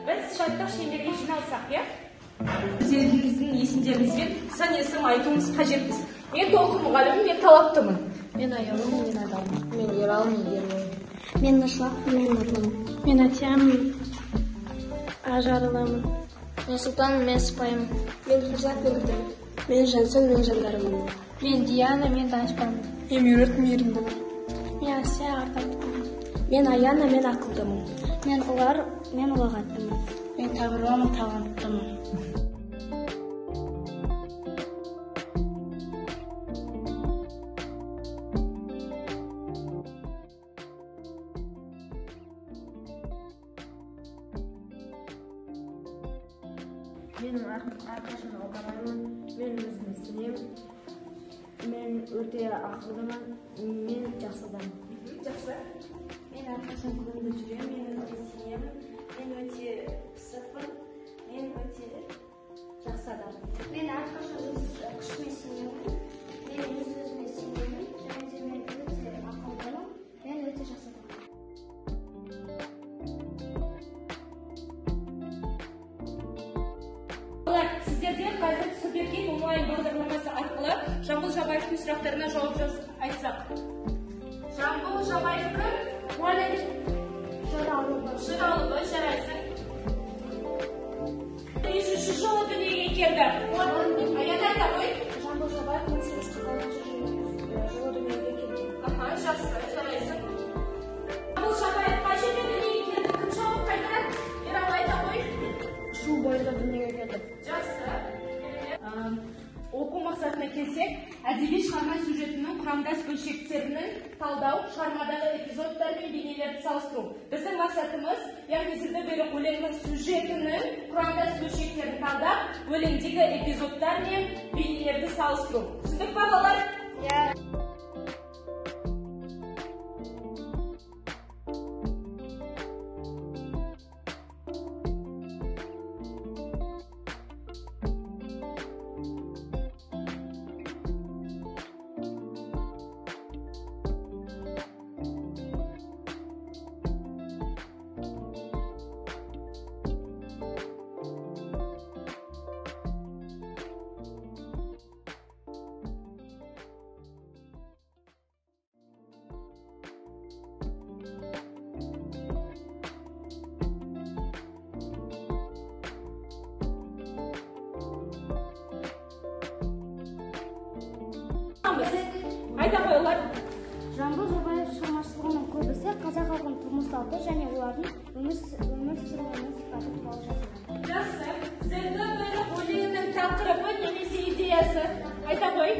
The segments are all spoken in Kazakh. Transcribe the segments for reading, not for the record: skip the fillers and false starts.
Біз жаттық шеңберге жиналсақ, иә? Өздеріңіздің есімдеріңізбен сын есім айтуымыз қажетпіз. Мен Толқын мұғалімім, мен талаптымын. Мен Аяулым, мен Адаммын. Мен Ерал, мен Ермын. Мен Нұршуақ, мен Нұрлымын. Мен Әтиямын, Ажарылымын. Мен Сұлтанмын, мен Сыпайымын. Мен Хурзат, мен Нұрдәулет. Мен Жансен, мен Жандарымын. Мен Диана, мен Данышпанмын. Мен Меруерт, мейірімдімін. Мен Әсия, ардақтымын. Мен Аяна, мен ақылдымын. Мен Ұлар, мен ұлағаттымын. Мен Табырлымын, таланттымын. Мен әрқашан алдамаймын, мен өзіме сенемін, мен өте ақылдымын, мен жақсы адаммын. Жақсы. Мен әрқашан күлімді жүремін, мен өзіме сенемін, мен өте пысықпын, мен өте жақсы адаммын. Мен әрқашан өз күшіме сенемін, мен өз өзіме сенемін, және де мен өте ақылдымын, мен өте жақсы адаммын. Сіздерде қазір Суперкид онлайн бағдарламасы арқылы Жамбыл Жабаевтың сұрақтарына жауап айтсақ. Жамбыл Жабаев кім? Мұғалім. Жыр алыбы. Жыр алыбы, жарайсың. Нешінші жылы дүниеге келді? Аяна айта ғой. Жамбыл Жабаев 1846 жылы дүниеге келді. Аха, жақсы, жарайсың. Жамбыл Жабаев қай жерде дүниеге келді? Кім жауап қайтарады? Ералы айта ғой. Шу бойында дүниеге келді. Жақсы. Оқу мақсатына келсек, әдеби шығарма сюжетінің құрамдас бөлшектерінің талдау, шығармадағы эпизодтар мен бейнелерді салыстыру. Біздің мақсатымыз, яғни Зілді бұйрық өлеңінің сюжетінің құрамдас бөлшектерін талдап, өлеңдегі эпизодтар мен бейнелерді салыстыру. Түсіндік па, балалар? Иә. Айта қой, олар. Жамбыл Жабаев шығармашылығының көбісі қазақ халқының тұрмыс салты және олардың өмір сүруінің сипаты туралы жазылған. Жақсы. Зілді бұйрық өлеңінің тақырыбы немесе идеясы. Айта қой.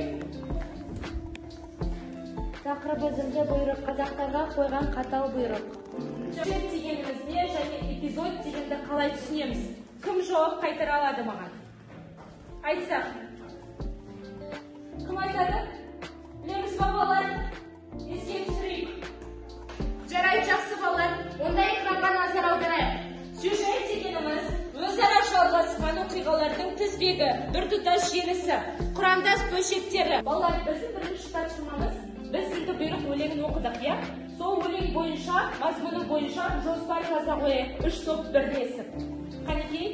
Тақырыбы зілді бұйрық, қазақтарға қойған қатал бұйрық. Сюжет дегеніміз не және эпизод дегенді қалай түсінеміз? Кім жауап қайтара алады маған? Айтсақ. Кім айтады? Білеміз ба, балалар? Еске түсірейік. Жарайды, жақсы, балалар. Онда экранға назар аударайық. Сюжет дегеніміз өзара жалғасқан оқиғалардың тізбегі, біртұтас желісі, құрамдас бөлшектері. Балалар, біздің бірінші тапсырмамыз, біз Зілді бұйрық өлеңін оқыдық, иә? Сол өлең бойынша, мазмұны бойынша жоспар жаза қояйық. 3 топ бірлесіп. Қанекей?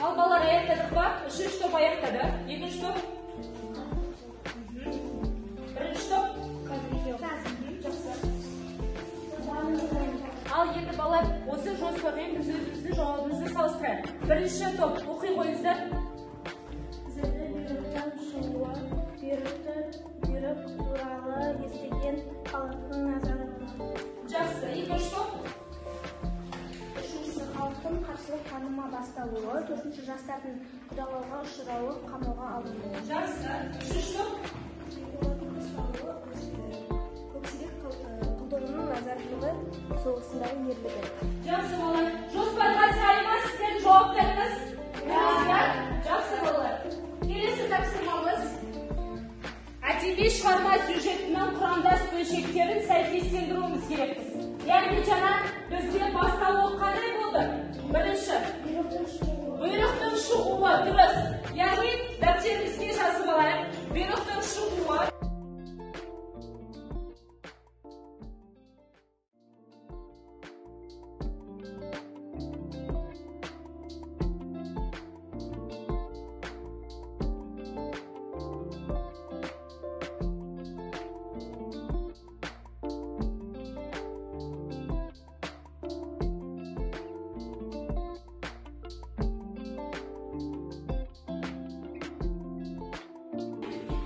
Ал балалар, аяқтадық па? Үшінші топ аяқтады. Екінші топ? Бірінші топ? Жақсы. Ал енді балалар Балалар, осы жоспармен біз өзіміздің жауабымызды салыстырайық. Бірінші топ, оқи қойыңыздар. Зілді бұйрықтың шығуы, бұйрық туралы естіген халықтың назарына. Жақсы, екінші топ. Үшіншісі, халықтың қарсылық танума басталуы. Төртінші, жастардың қудалауға ұшырауы, қамауға алынуы. Жақсы, үшінші топ. Олардың ұсталуы, көксерек құлдығының назарлығы, соғысындағы ерлігі. Жақсы, балалар. Жоспарға сай ма сіздердің жауаптарыңыз? Жақсы, балалар. Келесі тапсырмамыз. Әдеби шығарма сюжетінің құрамдас бөлшектерін сәйкестендіруіміз керекпіз. Яғни жаңа бізде басталуы қандай болды? Бірінші, бұйрықтың шығуы, дұрыс. Яғни дәптерімізге жазып алайық. Бұйрықтың шығуы.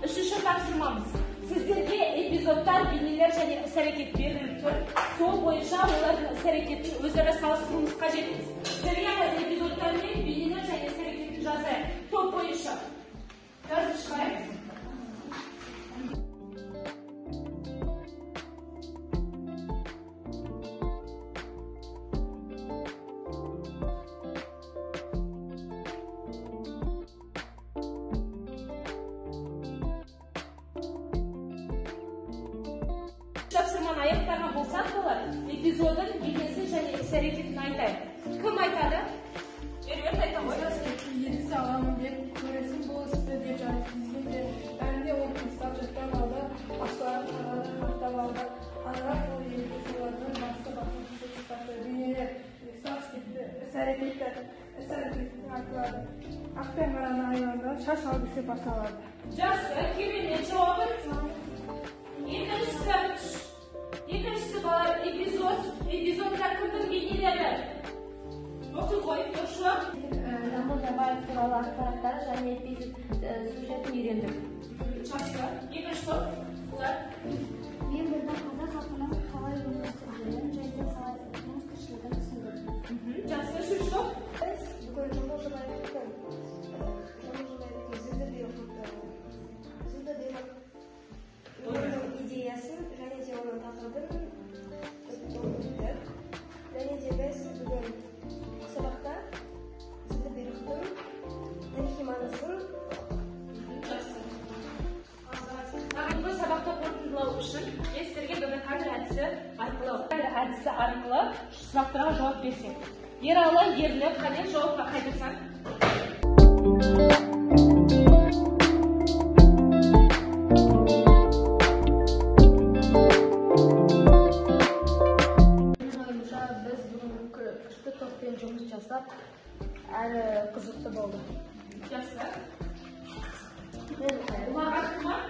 Үшінші тапсырмамыз. Сіздерге эпизодтар, бейнелер және іс-әрекет беріліп тұр. Сол бойынша олардың іс-әрекетін өзара салыстыруымыз қажетпіз. Сіздерге эпизодтар мен бейнелер және іс-әрекетін жазайық. Топ бойынша жазып шығайық. Тапсырманы аяқтаған болсақ, балалар, эпизодын, бейнесін және іс-әрекетін айтайық. Кім айтады? Меруерт айта ғой. Еріксіз аламын деп көресің бұл істі деп жарып дегенде бәріне ол тыстап жаттап алды, басшыларын қағазын хаттап алды. Анаға ол елге солардың басы басын тұтасы. Бейнелер ұстап кетті, іс-әрекеттің айтылады. Ақ пен қараны айналдырып, шаш алып десе басталады. Жақсы, керемет жауабын. Екіншісі, балалар, эпизод. Эпизодта кімнің бейнелері? Оқи қой, Торшуа. Жамбыл Жабаев туралы ақпараттар және эпизод сюжетін үйрендік. Жақсы. Екінші топ. Бұлар. Мен бүгін қазақ халқының қалай өмір сүргенін және қалай тұрмыс тіршілігін түсіндім. Жақсы, үшінші топ. Біз бүгін Жамбыл Жабаевтың зілді бұйрық идеясын және де оның тақырыбын өттік. Және де біз бүгін сабақта зілді бұйрықтың тарихи маңызын ұқтық. Жақсы. Бүгінгі сабақты қорытындылау үшін мен сіздерге бүгін кадр әдісі арқылы сұрақтарға жауап берсем. Ералы, Ерлік, қане жауапқа қайтарсаң? Біз бүгін күшті топпен жұмыс жасап, әрі қызықты болды. Жақсы. Ұлағат Құмар.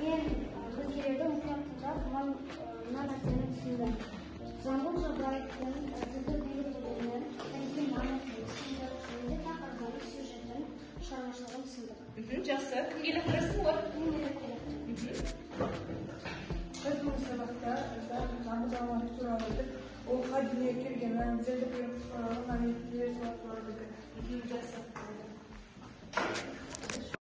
Мен өзгелерді мұқият тыңдап, мына нәрсені түсіндім. Жамбыл Жабаевтың зілді бұйрық өлеңінің тарихи маңызын түсіндік, және де тақырыбын, сюжетін, шығармашылығын түсіндік. Жақсы. Кімге лақтырасың олар? Мен лақтырамын. Біз бүгін сабақта Жамбыл Жабаев туралы өттік. Ол қай дүниеге келгенін, зілді бұйрық туралы мәліметтер туралы білдік.